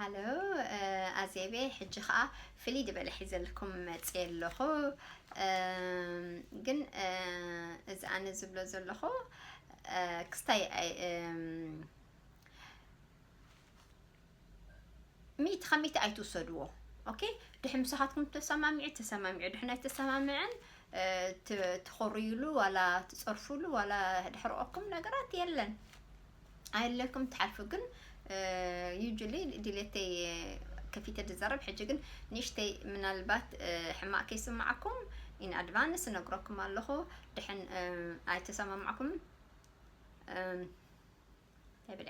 ሃሎ፣ ኣዜቤ፣ ሕጂ ኸዓ ፍልይ ዝበለ ሒዘልኩም መፅየ ኣለኹ። ግን እዚ ኣነ ዝብሎ ዘለኹ ክስታይ ሚእቲ ካብ ሚእቲ ኣይትውሰድዎ። ኦኬ፣ ድሕን ምሳኻትኩም ተሰማሚዑ ተሰማሚዑ፣ ድሕን ኣይተሰማምዐን ትኾርዩሉ ዋላ ትፀርፉሉ ዋላ ድሕረኦኩም ነገራት የለን። ኣየለኩም ትሓልፉ። ግን ዩጁሊ ድሌተይ ከፊተ ዝዛረብ ሕጂ ግን ንእሽተይ ምናልባት ሕማቕ ከይስማዓኩም ኢን ኣድቫንስ እነግረኩም ኣለኹ። ድሕን ኣይተሰማማዕኩም እንታይ ብለ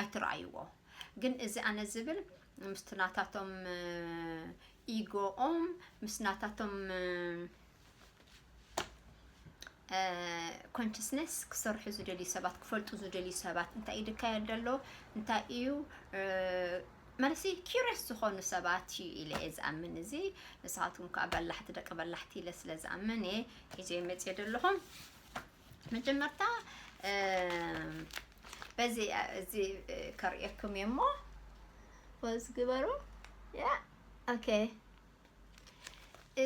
ኣይትረኣይዎ። ግን እዚ ኣነ ዝብል ምስቲ ናታቶም ኢጎኦም ምስ ናታቶም ኮንሽስነስ ክሰርሑ ዝደልዩ ሰባት ክፈልጡ ዝደልዩ ሰባት እንታይ እዩ ድካየድ ዘሎ እንታይ እዩ መለሲ ኪሪስ ዝኾኑ ሰባት እዩ ኢለ እየ ዝኣምን። እዚ ንስኻትኩም ከዓ በላሕቲ ደቂ በላሕቲ ኢለ ስለ ዝኣምን እየ ሒዘ መፅየ ዘለኹም። መጀመርታ በዚ እዚ ከርእየኩም እየ እሞ ወዝ ግበሩ። ያ ኦኬ።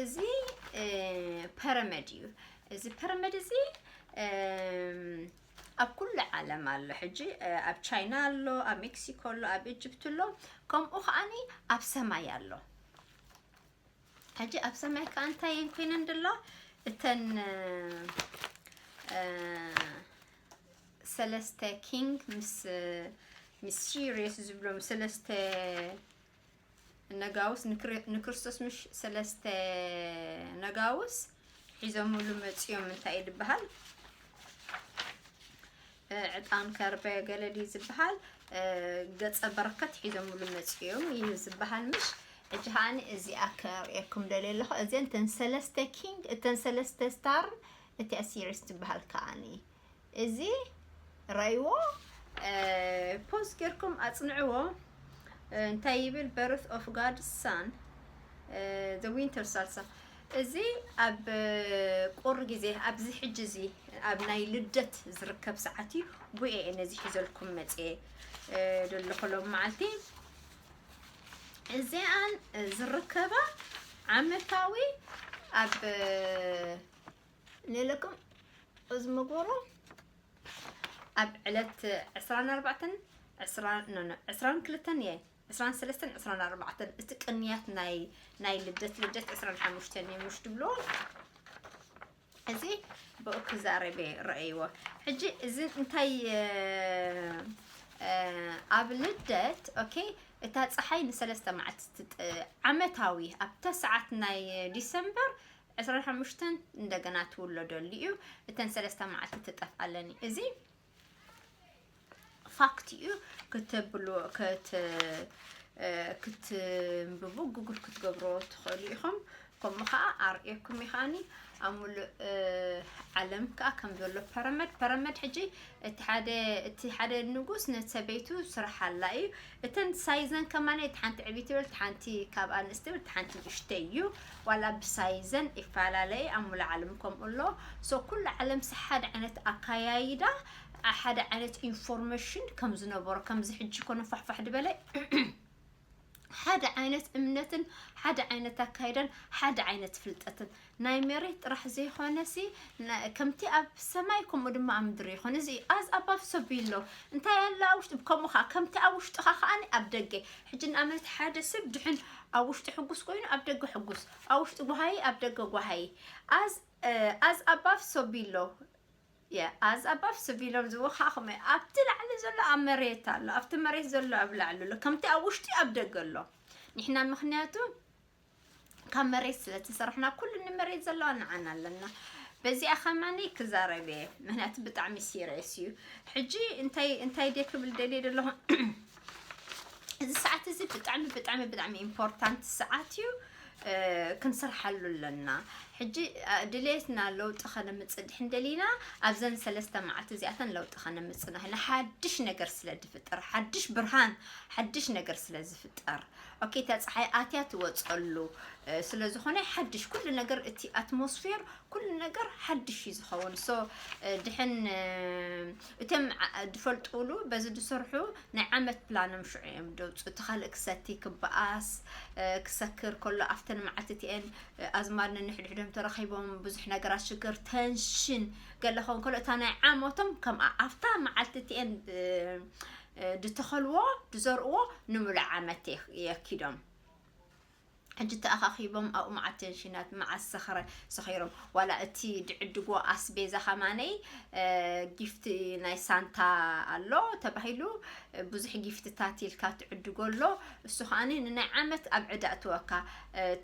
እዚ ፐረመድ እዩ። እዚ ፐረመድ እዚ ኣብ ኩሉ ዓለም ኣሎ። ሕጂ ኣብ ቻይና ኣሎ፣ ኣብ ሜክሲኮ ኣሎ፣ ኣብ ኢጅፕት ኣሎ፣ ከምኡ ከዓኒ ኣብ ሰማይ ኣሎ። ሕጂ ኣብ ሰማይ ከዓ እንታይ እየን ኮይነን ደሎ እተን ሰለስተ ኪንግ ምስ ምስ ሲሪየስ ዝብሎም ሰለስተ ነጋውስ ንክርስቶስ ምሽ ሰለስተ ነጋውስ ሒዞምሉ መፅዮም እንታይ እዩ ዝበሃል ዕጣን ከርበ ገለዲ ዝበሃል ገፀ በረከት ሒዞምሉ መፅዮም እዩ ዝበሃል ምሽ። ሕጂ ከዓኒ እዚኣ ከርእየኩም ደልየ ኣለኹ። እዚአን እተን ሰለስተ ኪንግ እተን ሰለስተ ስታር እቲኣ ሲሪስ ዝበሃል ከዓኒ እዚ ረእይዎ ፖዝ ጌርኩም ኣፅንዕዎ። እንታይ ይብል በርት ኦፍ ጋድ ሳን ዘ ዊንተር ሳልሳ እዚ ኣብ ቁር ግዜ ኣብዚ ሕጂ እዚ ኣብ ናይ ልደት ዝርከብ ሰዓት እዩ። ቡኤ ነዚ ሒዘልኩም መፅየ ደለኹሎም መዓልቲ እዚኣን ዝርከባ ዓመታዊ ኣብ ንለኩም እዚ መጎሮ ኣብ ዕለት ዕስራን ኣርባዕተን ዕስራን ክልተን እየ ዕስራን ሰለስተን ዕስራን ኣርባዕተን እቲ ቅንያት ናይ ናይ ልደት ልደት ዕስራን ሓሙሽተን እየ ምሽ ድብሎ እዚ ብኡ ክዛረብ እየ ረእይዎ። ሕጂ እዚ እንታይ ኣብ ልደት ኦኬ እታ ፀሓይ ንሰለስተ መዓልቲ ዓመታዊ ኣብ ተስዓት ናይ ዲሰምበር ዕስራን ሓሙሽተን እንደገና ትውለደሉ እዩ። እተን ሰለስተ መዓልቲ ትጠፍኣለን እዩ። እዚ ፋክት እዩ። ክትብሉ ክትንብቡ ጉግል ክትገብሮ ትኽእሉ ኢኹም። ከምኡ ከዓ ኣርእየኩም ይኸኣኒ ኣብ ሙሉእ ዓለም ከዓ ከም ዘሎ ፐረመድ ፐረመድ ሕጂ እቲ ሓደ እቲ ሓደ ንጉስ ነቲ ሰበይቱ ስራሕ ኣላ እዩ። እተን ሳይዘን ከማነ እቲ ሓንቲ ዕብይቲ ትብል እቲ ሓንቲ ካብ ኣንስቲ ትብል እቲ ሓንቲ ንእሽተይ እዩ። ዋላ ብሳይዘን ይፈላለየ ኣብ ሙሉእ ዓለም ከምኡ ኣሎ። ሶ ኩሉ ዓለም ሓደ ዓይነት ኣካያይዳ ሓደ ዓይነት ኢንፎርሜሽን ከም ዝነበሮ ከምዚ ሕጂ ኮነ ፋሕፋሕ ዝበለ ሓደ ዓይነት እምነትን ሓደ ዓይነት ኣካይዳን ሓደ ዓይነት ፍልጠትን ናይ መሬት ጥራሕ ዘይኮነሲ ከምቲ ኣብ ሰማይ ከምኡ ድማ ኣብ ምድሪ ይኾን እዚ ኣዝ ኣባፍ ሰቢሎ እንታይ ኣላ ውሽጢ ከምኡ ከዓ ከምቲ ኣብ ውሽጥኻ ከዓኒ ኣብ ደገ ሕጂ ንኣብነት ሓደ ሰብ ድሕን ኣብ ውሽጢ ሕጉስ ኮይኑ ኣብ ደገ ሕጉስ ኣብ ውሽጢ ጓሃይ ኣብ ደገ ጓሃይ ኣዝ ኣዝ ኣባፍ ሰቢሎ ኣዝ ኣባፍ ስቢሎም ዝወኻኹመ ኣብቲ ላዕሊ ዘሎ ኣብ መሬት ኣሎ ኣብቲ መሬት ዘሎ ኣብ ላዕሊ ኣሎ ከምቲ ኣብ ውሽጢ ኣብ ደገ ኣሎ። ንሕና ምክንያቱ ካብ መሬት ስለ ተሰርሕና ኩሉ ንመሬት ዘለዋ ንዓና ኣለና። በዚኣ ከማኒ ክዛረብ እየ ምክንያቱ ብጣዕሚ ሲሪየስ እዩ። ሕጂ እንታይ እንታይ ደ ክብል ደልየ ዘለኹ እዚ ሰዓት እዚ ብጣዕሚ ብጣዕሚ ብጣዕሚ ኢምፖርታንት ሰዓት እዩ። ክንሰርሓሉ ኣለና። ሕጂ ድሌትና ለውጢ ከነምፅእ ድሕን ደሊና ኣብዘን ሰለስተ መዓልቲ እዚኣተን ለውጢ ከነምፅእ ንሓድሽ ነገር ስለ ዝፍጠር፣ ሓድሽ ብርሃን፣ ሓድሽ ነገር ስለ ዝፍጠር፣ ኦኬ፣ እታ ፀሓይ ኣትያ ትወፀሉ ስለ ዝኾነ ሓድሽ ኩሉ ነገር፣ እቲ ኣትሞስፌር ኩሉ ነገር ሓድሽ እዩ ዝኸውን። ሶ ድሕን እቶም ዝፈልጥሉ በዚ ዝሰርሑ ናይ ዓመት ፕላኖም ሽዑ እዮም ደውፁ። እቲ ካልእ ክሰቲ ክበኣስ ክሰክር ከሎ ኣብተን መዓልቲ እቲአን ኣዝማድ ነንሕድሕዶም ተረኺቦም ብዙሕ ነገራት ሽግር፣ ተንሽን ገለ ኸውን ከሎ እታ ናይ ዓመቶም ከምኣ ኣብታ መዓልቲ እቲአን ድተኸልዎ ድዘርእዎ ንምሉእ ዓመት የኪዶም። ሕጂ ተኣኻኺቦም ኣብኡ መዓት ተንሽናት መዓት ሰኸረ ሰኺሮም ዋላ እቲ ድዕድጎ ኣስቤዛ ከማነይ ጊፍት ናይ ሳንታ ኣሎ ተባሂሉ ብዙሕ ጊፍትታት ኢልካ ትዕድጎ ኣሎ። እሱ ከዓኒ ንናይ ዓመት ኣብ ዕዳ እትወካ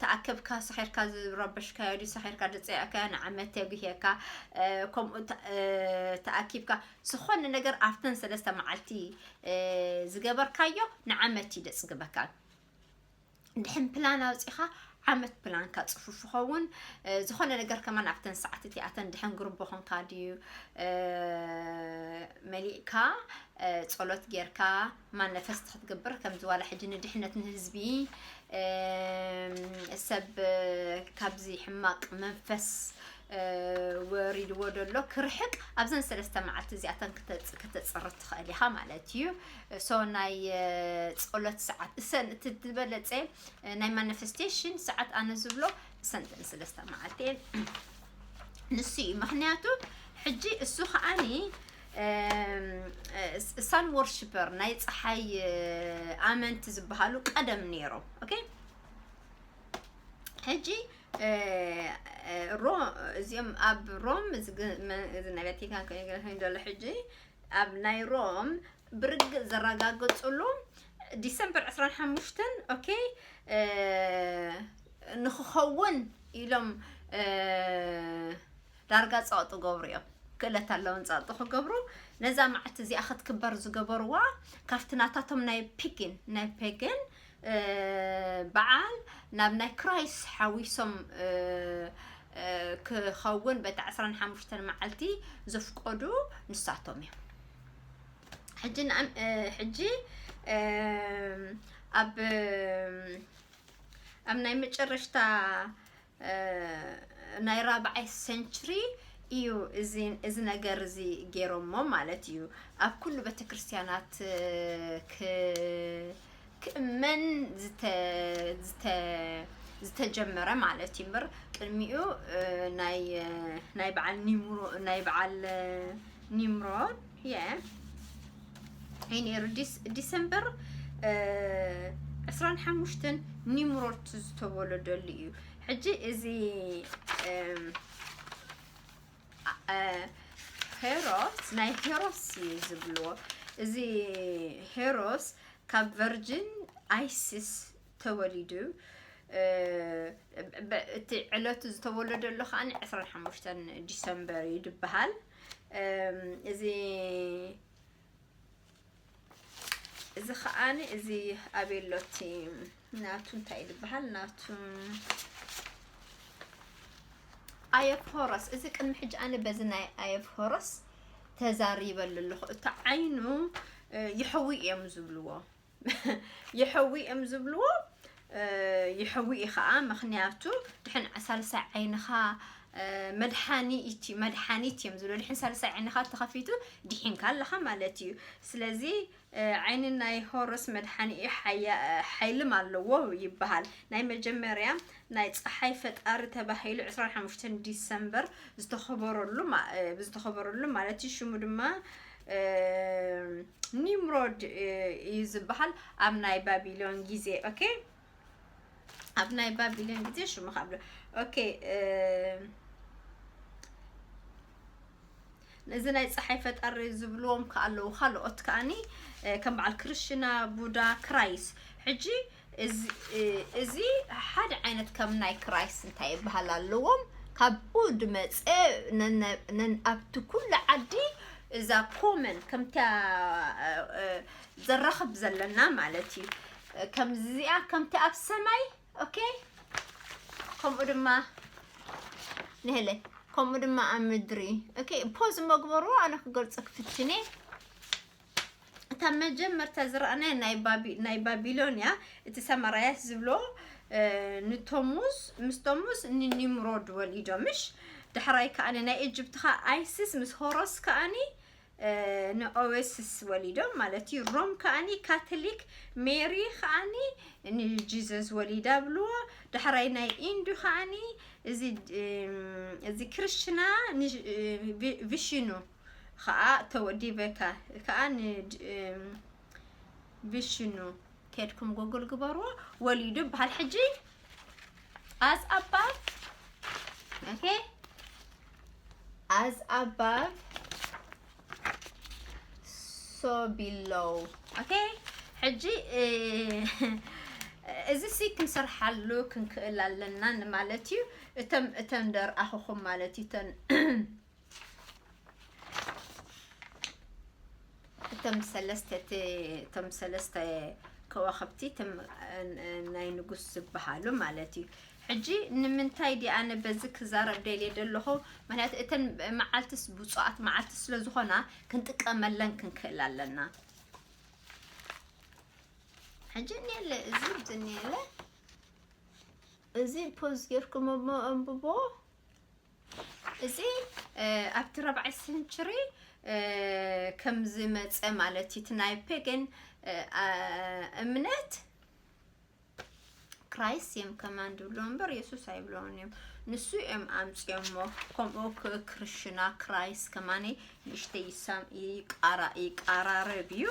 ተኣከብካ ሰኺርካ ዝረበሽካዮ ድዩ ሰኺርካ ድፀየእካዮ ንዓመት የጉህየካ። ከምኡ ተኣኪብካ ዝኾነ ነገር ኣብተን ሰለስተ መዓልቲ ዝገበርካዮ ንዓመት እዩ ደፅግበካ። ድሕን ፕላን ኣውፂኻ ዓመት ፕላንካ ፅፉፍ ይኸውን። ዝኾነ ነገር ከማን ኣብተን ሰዓት እቲኣተን ድሕን ግሩቦ ኾንካ ድዩ መሊእካ ጸሎት ጌርካ ማነፈስት ክትገብር ከምዚ ዋላ ሕጂ ንድሕነት ንህዝቢ ሰብ ካብዚ ሕማቅ መንፈስ ወሪድዎ ደሎ ክርሕቅ ኣብዘን ሰለስተ መዓልቲ እዚኣተን ክተጽሪ ትኽእል ኢኻ ማለት እዩ። ሶ ናይ ጸሎት ሰዓት እሰን እቲ ዝበለጸ ናይ ማኒፌስቴሽን ሰዓት ኣነ ዝብሎ እሰን ሰለስተ መዓልቲ ንሱ እዩ። ምክንያቱ ሕጂ እሱ ከዓኒ ሳን ወርሽፐር ናይ ፀሓይ ኣመንቲ ዝበሃሉ ቀደም ነይሮም። ኦኬ ሕጂ ሮ እዚኦም ኣብ ሮም እዚ ናይ ቫቲካን ኮይኑ ዘሎ ሕጂ ኣብ ናይ ሮም ብርግእ ዘረጋገፅሉ ዲሰምበር ዕስራን ሓሙሽተን ኦኬ ንክኸውን ኢሎም ዳርጋ ፀቕጢ ገብሩ እዮም። ክእለት ኣለውን ፀቕጢ ክገብሩ ነዛ መዓልቲ እዚኣ ክትክበር ዝገበርዋ ካብቲ ናታቶም ናይ ፒግን ናይ ፔግን በዓል ናብ ናይ ክራይስ ሓዊሶም ክኸውን በቲ ዕስራን ሓሙሽተን መዓልቲ ዘፍቀዱ ንሳቶም እዮም። ሕጂ ሕጂ ኣብ ኣብ ናይ መጨረሽታ ናይ ራብዓይ ሰንችሪ እዩ እዚ ነገር እዚ ገይሮሞ ማለት እዩ። ኣብ ኩሉ ቤተክርስትያናት ክእመን ዝተጀመረ ማለት እዩ። እምበር ቅድሚኡ ናይ በዓል ኒምሮ ናይ በዓል ኒምሮድ የ ነይሩ። ዲሰምበር ዕስራን ሓሙሽተን ኒምሮድ ዝተወለደሉ እዩ። ሕጂ እዚ ሄሮስ ናይ ሄሮስ እዩ ዝብልዎ። እዚ ሄሮስ ካብ ቨርጅን ኣይሲስ ተወሊዱ። እቲ ዕለቱ ዝተወለደሉ ከዓ ዕስራን ሓሙሽተን ዲሰምበር እዩ ዝበሃል። እዚ እዚ ከዓኒ እዚ ኣበይ ኣሎ እቲ ናቱ እንታይ ዝበሃል ናቱ ኣየፍ ሆረስ። እዚ ቅድሚ ሕጂ ኣነ በዚ ናይ ኣየፍ ሆረስ ተዛሪበሉ ኣለኹ። እቲ ዓይኑ ይሕዊ እዮም ዝብልዎ ይሕዊ እዮም ዝብልዎ ይሕዊ እዩ ከዓ ምክንያቱ ድሕን ሳልሳይ ዓይንኻ መድሓኒት እዩ መድሓኒት እዮም ዝብሎ ድሕን ሳልሳይ ዓይንኻ ተኸፊቱ ድሒንካ ኣለኻ ማለት እዩ። ስለዚ ዓይኒ ናይ ሆሮስ መድሓኒ እዩ ሓይልም ኣለዎ ይበሃል። ናይ መጀመርያ ናይ ፀሓይ ፈጣሪ ተባሂሉ ዕስራን ሓሙሽተን ዲሰምበር ዝተኸበረሉ ዝተኸበረሉ ማለት እዩ። ሽሙ ድማ ኒምሮድ እዩ ዝበሃል ኣብ ናይ ባቢሎን ግዜ። ኦኬ ኣብ ናይ ባቢሎን ግዜ ሽሙ ካብሎ ኦኬ ነዚ ናይ ፀሓይ ፈጣሪ ዝብልዎም ከኣለዉ ካልኦት ከኣኒ ከም በዓል ክርስትና ቡዳ ክራይስ ሕጂ እዚ ሓደ ዓይነት ከም ናይ ክራይስ እንታይ ይበሃል ኣለዎም ካብኡ ድመፀ ኣብቲ ኩሉ ዓዲ እዛ ኮመን ከምታ ዘራኽብ ዘለና ማለት እዩ። ከምዚኣ ከምቲ ኣብ ሰማይ ኦኬ ከምኡ ድማ ንህለ ከምኡ ድማ ኣብ ምድሪ። ኦኬ፣ ፖዝ መግበሩ ኣነ ክገልጸ ክፍትኔ። እታ መጀመርታ ዝረኣናዮ ናይ ባቢ-፣ ናይ ባቢሎንያ፣ እቲ ሰማራያት ዝብሎ፣ እ፣ ንቶሙዝ፣ ምስ ቶሙዝ ንኒምሮድ ወሊዶ፣ ምሽ? ዳሕራይ ከኣ ናይ ኢጅፕት ከኣ ኣይሲስ፣ ምስ ሆሮስ ከኣኒ፣ እ፣ ንኦዌስስ ወሊዶም ማለት እዩ። ሮም ከኣኒ ካቶሊክ፣ ሜሪ ከኣኒ ንጂዘስ ወሊዳ ብልዎ። ዳሕራይ ናይ ኢንዱ ከኣኒ እዚ፣ እም፣ እዚ ክርስትና ን-፣ እ፣ ቪ-፣ ቪሽኑ ከኣ ተወዲበካ ከኣ ን-፣ እም፣ ቪሽኑ ከድኩም ጉግል ግበርዎ። ወሊዱ በሃል ሕጂ as above፣ okay፣ as above so below፣ okay። ሕጂ፣ እ፣ እዚ ሲ ክንሰርሓሉ ክንክእል ኣለና ንማለት እዩ። እተም፣ እተም ደርኣኹኹም ማለት እዩ። እተን እቶም ሰለስተ፣ እቲ፣ እቶም ሰለስተ ከዋኽብቲ፣ እቶም፣ እ፣ ናይ ንጉስ ዝበሃሉ ማለት እዩ። ሕጂ ንምንታይ ድየ ኣነ በዚ ክዛረብ ደልየ ዘለኹ? ምክንያቱ እተን መዓልትስ ብፁዓት መዓልቲ ስለ ዝኾና ክንጥቀመለን ክንክእል ኣለና። ሕጂ እኒኤለ፣ እዚ፣ እዚ እኒኤለ፣ እዚ ፖዝ ጌርኩም እሞ ኣንብቦ። እዚ፣ እ፣ ኣብቲ ራብዓይ ሰንቸሪ፣ እ፣ ከም ዝመጸ ማለት እዩ። እቲ ናይ ፔገን፣ እ፣ ኣ-፣ እምነት ክራይስት እዮም ከማን ድብሎ እምበር የሱስ ኣይብለውን እዮም። ንሱ እዮም ኣምጽዮሞ። ከምኡ ክ-፣ ክርስትና ክራይስት ከማን ንእሽተይ ይሳም-፣ ይቃራ-፣ ይቃራረብ እዩ።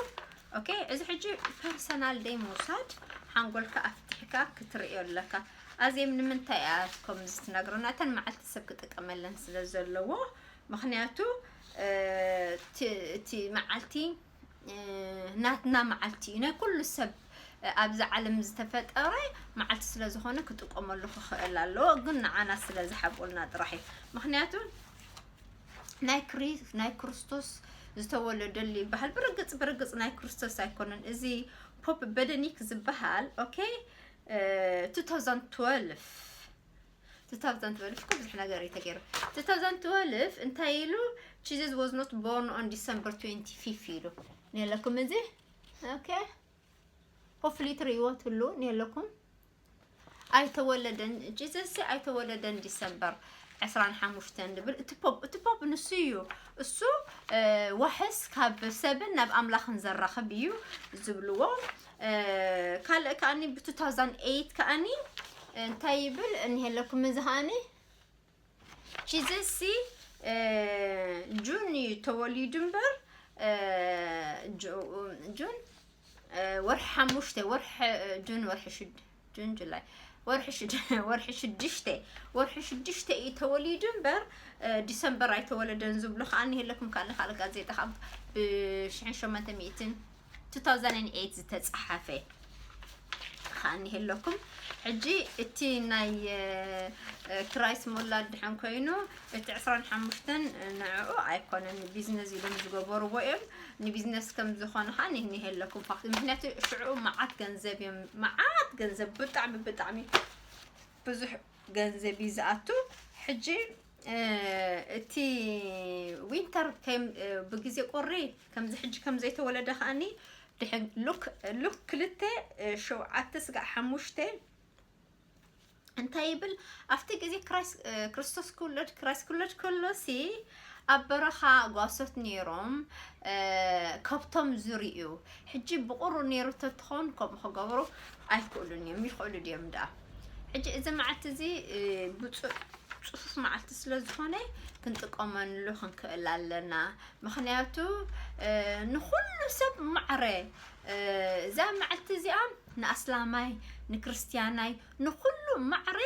ኦኬ፣ እዚ ሕጂ ፐርሰናል ደይ ምውሳድ፣ ሓንጎልካ ኣፍትሕካ ክትርእዮ ኣለካ። ኣዜም ንምንታይ እያ ከምዚ ትነግረና? እተን መዓልቲ ሰብ ክጥቀመለን ስለ ዘለዎ፣ ምኽንያቱ፣ እ፣ እቲ፣ እቲ መዓልቲ፣ እ፣ ናትና መዓልቲ እዩ። ናይ ኩሉ ሰብ፣ እ፣ ኣብዚ ዓለም ዝተፈጠረ መዓልቲ ስለ ዝኾነ ክጥቀመሉ ክኽእል ኣለዎ፣ ግን ንዓና ስለ ዝሓብኡልና ጥራሕ እዩ። ምኽንያቱ ናይ ክሪ-፣ ናይ ክርስቶስ ዝተወለደሉ ይበሃል። ብርግጽ፣ ብርግጽ ናይ ክርስቶስ ኣይኮነን። እዚ ፖፕ በደኒክ ዝበሃል፣ ኦኬ፣ እ፣ two thousand twelve፣ two thousand twelve እኮ ብዙሕ ነገር እዩ ተገይሩ። Two thousand twelve እንታይ ኢሉ? Jesus was not born on December twenty-fifth ኢሉ። ነለኩም እዚ? ኦኬ። ሆፍሊ ትርእይዎ ትህሉ ነለኩም። ኣይተወለደን፣ ጂሰስ ኣይተወለደን ዲሰምበር ዕስራን ሓሙሽተን ድብል። እቲ ፖፕ፣ እቲ ፖፕ ንሱ እዩ። እሱ፣ እ፣ ዋሕስ ካብ ሰብን ናብ ኣምላኽን ዘራኽብ እዩ ዝብልዎ። እ፣ ካልእ ከኣኒ ብ two thousand eight ከኣኒ እንታይ ይብል እኒሄለኩም? እዚ ከኣኒ ጂሰስ ሲ፣ እ፣ ጁን እዩ ተወሊዱ እምበር፣ እ፣ ጁ-፣ ጁን፣ እ፣ ወርሒ ሓሙሽተ፣ ወርሒ፣ እ፣ ጁን ወርሒ ሽድ-፣ ጁን፣ ጁላይ፣ ወርሒ ሽድ-፣ ወርሒ ሽዱሽተ፣ ወርሒ ሽዱሽተ እዩ ተወሊዱ እምበር፣ እ፣ ዲሰምበር ኣይተወለደን ዝብሉ ከኣ እኒሄለኩም። ካልእ፣ ካልእ ጋዜጣ ካብ ብሽሕን ሸሞንተ ሚእትን two thousand eight ዝተጻሓፈ ከኣ እኒሄለኩም። ሕጂ እቲ ናይ፣ እ፣ እ፣ ክራይስት ሞላ ድሕን ኮይኑ፣ እቲ ዕስራን ሓሙሽተን ንዕኡ ኣይኮነን፣ ንቢዝነስ ኢሎም ዝገበርዎ እዮም። ንቢዝነስ ከም ዝኾነ ከኣ እኒሄለኩም ፋክት። ምክንያቱ ሽዑ መዓት ገንዘብ እዮም፣ መዓት ገንዘብ፣ ብጣዕሚ፣ ብጣዕሚ ብዙሕ ገንዘብ እዩ ዝኣቱ። ሕጂ፣ እ፣ እቲ ዊንተር ከም፣ እ፣ ብግዜ ቁሪ ከምዚ ሕጂ ከም ዘይተወለደ ከኣኒ ድሕን ሉክ፣ ሉክ ክልተ፣ እ፣ ሸውዓተ ስጋዕ ሓሙሽተ እንታይ ይብል? ኣብቲ ግዜ ክራይስ-፣ እ፣ ክርስቶስ ክውለድ፣ ክራይስት ክውለድ ከሎ ሲ ኣብ በረኻ ጓሶት ነይሮም፣ እ፣ ከብቶም ዝርእዩ። ሕጂ ብቑሩ ነይሩ ተትኸውን ከምኡ ክገብሩ ኣይክእሉን እዮም። ይኽእሉ ድዮም ደኣ? ሕጂ እዚ መዓልቲ እዚ፣ እ፣ ብፁዕ ጽፉፍ መዓልቲ ስለ ዝኾነ ክንጥቀመሉ ክንክእል ኣለና። ምኽንያቱ፣ እ፣ ንኹሉ ሰብ ማዕረ፣ እ፣ እዛ መዓልቲ እዚኣ ንኣስላማይ፣ ንክርስትያናይ፣ ንኹሉ ማዕረ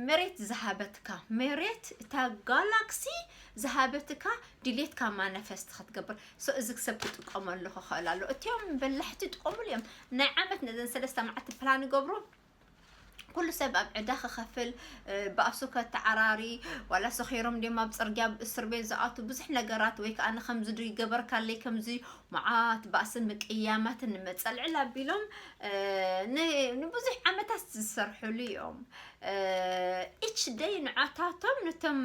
መሬት ዝሃበትካ፣ መሬት እታ ጋላክሲ ዝሃበትካ ድሌትካ ማነፈስት ክትገብር። ሶ እዚ ሰብ ክጥቀመሉ ክኽእል ኣሎ። እቲኦም በላሕቲ ይጥቀሙሉ እዮም። ናይ ዓመት ነዘን ሰለስተ መዓልቲ ፕላን ይገብሩ። ኩሉ ሰብ ኣብ ዕዳ ክኸፍል፣ ባእሱ ከተዓራሪ፣ ዋላ ሰኺሮም ድዮም ኣብ ጽርግያ፣ ኣብ እስር ቤት ዝኣቱ፣ ብዙሕ ነገራት፣ ወይ ከኣ ንኸምዚ ዶ ይገበርካለይ፣ ከምዚ መዓት ባእስን ምቅያማትን ንመጸልዕል ኣቢሎም ንብዙሕ ዓመታት ዝሰርሕሉ እዮም። ኢች ደይ ንዓታቶም ነቶም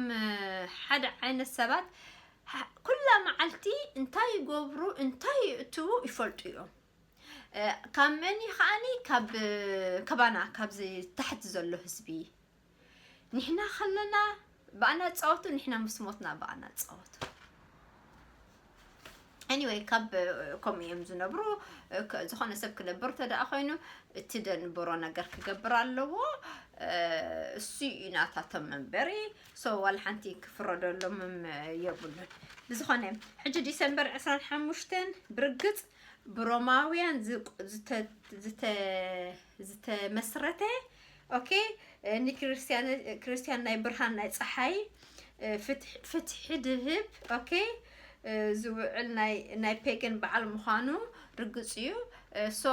ሓደ ዓይነት ሰባት ኩላ መዓልቲ እንታይ ይገብሩ፣ እንታይ ይእትዉ ይፈልጡ እዮም። ካብ መን እዩ ከዓኒ? ካብ ከባና፣ ካብዚ ታሕቲ ዘሎ ህዝቢ። ንሕና ከለና ብኣና ጻወቱ፣ ንሕና ምስ ሞትና ብኣና ጻወቱ። Anyway፣ ካብ ከምኡ እዮም ዝነብሩ። ዝኾነ ሰብ ክነብር ተደኣ ኮይኑ እቲ ደንብሮ ነገር ክገብር ኣለዎ። እሱ እዩ ናታቶም መንበሪ። So ዋላ ሓንቲ ክፍረደሎም የብሉን። ብዝኾነ ሕጂ ዲሰምበር ዕስራን ሓሙሽተን ብርግጽ ብሮማውያን ዝተመስረተ okay ንክርስቲያን ናይ ብርሃን ናይ ፀሓይ ፍትሒ ድህብ okay ዝውዕል ናይ ፔገን በዓል ምዃኑ ርግፅ እዩ። So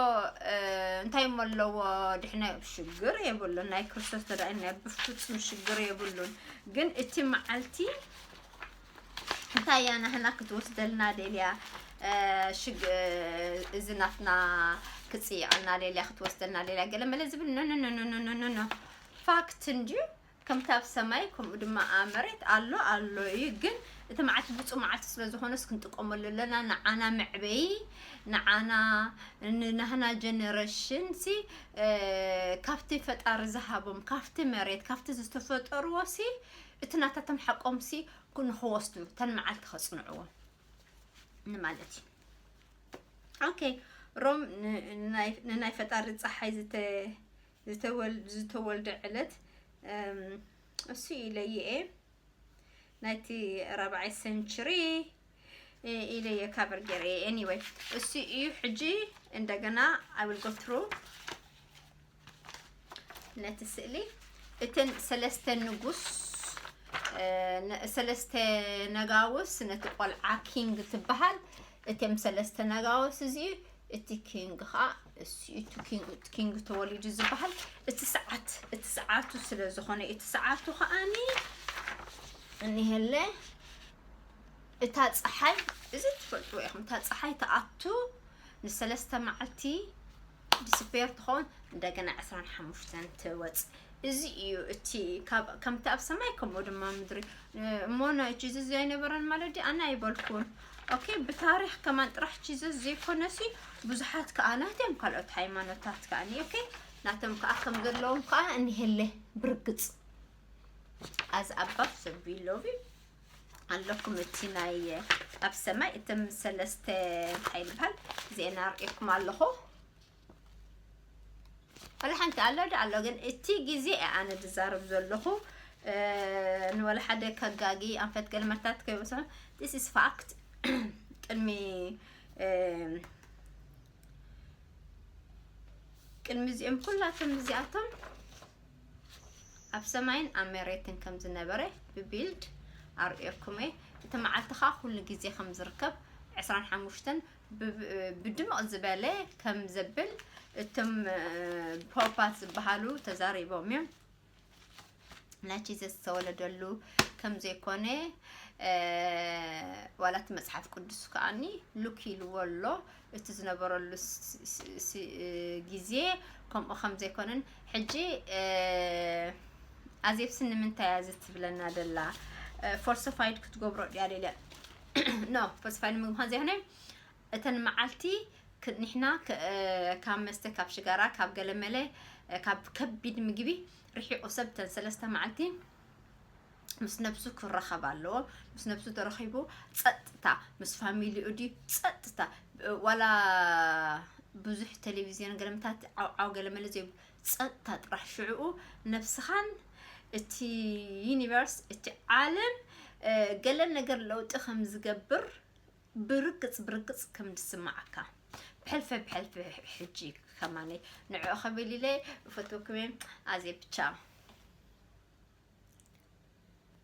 እንታይ እሞ ኣለዎ? ድሕነ ሽግር የብሉን። ናይ ክርስቶስ ተዳይ ናይ ብፍፁም ሽግር የብሉን። ግን እቲ መዓልቲ እንታይ እያ ናህና ክትወስደልና ደልያ? እዚ ናትና ክፅይቐና ደልያ፣ ክትወስደልና ደልያ ገለ መለ ዝብል ኖኖኖኖኖኖኖ ፋክት እንድዩ። ከምቲ ኣብ ሰማይ ከምኡ ድማ ኣብ መሬት ኣሎ ኣሎ እዩ። ግን እቲ መዓልቲ ብፁዕ መዓልቲ ስለ ዝኾነስ ክንጥቀመሉ ኣለና። ንዓና መዕበዪ፣ ንዓና ንናህና ጀነሬሽን ሲ ካብቲ ፈጣሪ ዝሃቦም ካብቲ መሬት ካብቲ ዝተፈጠርዎ ሲ እቲ ናታቶም ሓቆም ሲ ንክወስዱ ተን መዓልቲ ከፅንዕዎ ንማለት እዩ። Okay ሮም ንናይ ፈጣሪ ፀሓይ ዝተወልደ ዕለት እሱ ኢለይኤ ናይቲ ራብዓይ ሰንችሪ ኢለየ ካቨር ገይረ። Anyway እሱ እዩ። ሕጂ እንደገና I will go through ነቲ ስእሊ። እተን ሰለስተ ንጉስ ሰለስተ ነጋውስ ነቲ ቆልዓ ኪንግ ትበሃል። እቶም ሰለስተ ነጋውስ እዚ እቲ ኪንግ ኸዓ እሱ እቲ ኪንግ ተወሊዱ ዝበሃል እቲ ሰዓት እቲ ሰዓቱ ስለ ዝኾነ እቲ ሰዓቱ ኸዓኒ እኒሀለ እታ ፀሓይ እዚ ትፈልጥዎ ኢኹም። እታ ፀሓይ ተኣቱ ንሰለስተ መዓልቲ ዲስፔር ትኸውን እንደገና ዕስራን ሓሙሽተን ትወፅ። እዚ እዩ እቲ ከምቲ ኣብ ሰማይ ከምኡ ድማ ምድሪ እሞ ናይ ጂዝስ ዘይነበረን ማለት ዲ ኣነ ኣይበልኩን። Okay ብታሪክ ከማን ጥራሕ ጂዝስ ዘይኮነሲ ብዙሓት ከኣ ናትዮም ካልኦት ሃይማኖታት ከኣ okay ናቶም ከኣ ከም ዘለዎም ከኣ እንሄለ ብርግጽ as above so below ኣለኩም። እቲ ናይ ኣብ ሰማይ እቶም ሰለስተ እንታይ ይበሃል ዜና ርእየኩም ኣለኹ። ወላ ሓንቲ ኣሎ ዶ ኣሎ ግን እቲ ግዜ ኣነ ዝዛረብ ዘለኹ ንወላ ሓደ ከጋጊ ኣንፈት ገልመታት ከይወስዖ this is fact ቅድሚ ቅድሚ እዚኦም ኩላቶም እዚኣቶም ኣብ ሰማይን ኣብ መሬትን ከም ዝነበረ ብቢልድ ኣርእየኩም እየ። እቲ መዓልቲ ኸዓ ኩሉ ግዜ ከም ዝርከብ ዕስራን ሓሙሽተን ብድምቕ ዝበለ ከም ዘብል እቶም ፖፓት ዝበሃሉ ተዛሪቦም እዮም። ናይ ጂዘስ ዝተወለደሉ ከም ዘይኮነ ዋላ እቲ መፅሓፍ ቅዱስ ከዓኒ ሉክ ኢልዎ ኣሎ። እቲ ዝነበረሉ ግዜ ከምኡ ከም ዘይኮነን ሕጂ ኣዜብሲ ንምንታይ እያ እዚ ትብለና ደላ? ፎርሶፋይድ ክትገብሮ ድያ ደልያ? No ፎርሶፋይድ ንምግባር ዘይኮነ እተን መዓልቲ ንሕና ካብ መስተ ካብ ሽጋራ ካብ ገለመለ ካብ ከቢድ ምግቢ ርሒቑ ሰብ እተን ሰለስተ መዓልቲ ምስ ነብሱ ክራኸብ ኣለዎ። ምስ ነብሱ ተረኺቡ ጸጥታ፣ ምስ ፋሚሊኡ ድዩ ጸጥታ፣ ዋላ ብዙሕ ቴሌቪዝዮን ገለመታት ዓውዓው ገለመለ ዘይብሉ ጸጥታ ጥራሕ። ሽዕኡ ነብስኻን እቲ ዩኒቨርስ እቲ ዓለም ገለ ነገር ለውጢ ከም ዝገብር ብርግጽ ብርግጽ ከም ዝስምዓካ ብሕልፈ ብሕልፈ ሕጂ ከማነይ ንዕኡ ክብል ኢለ እፈትወኩም እየ። ኣዜ ብቻ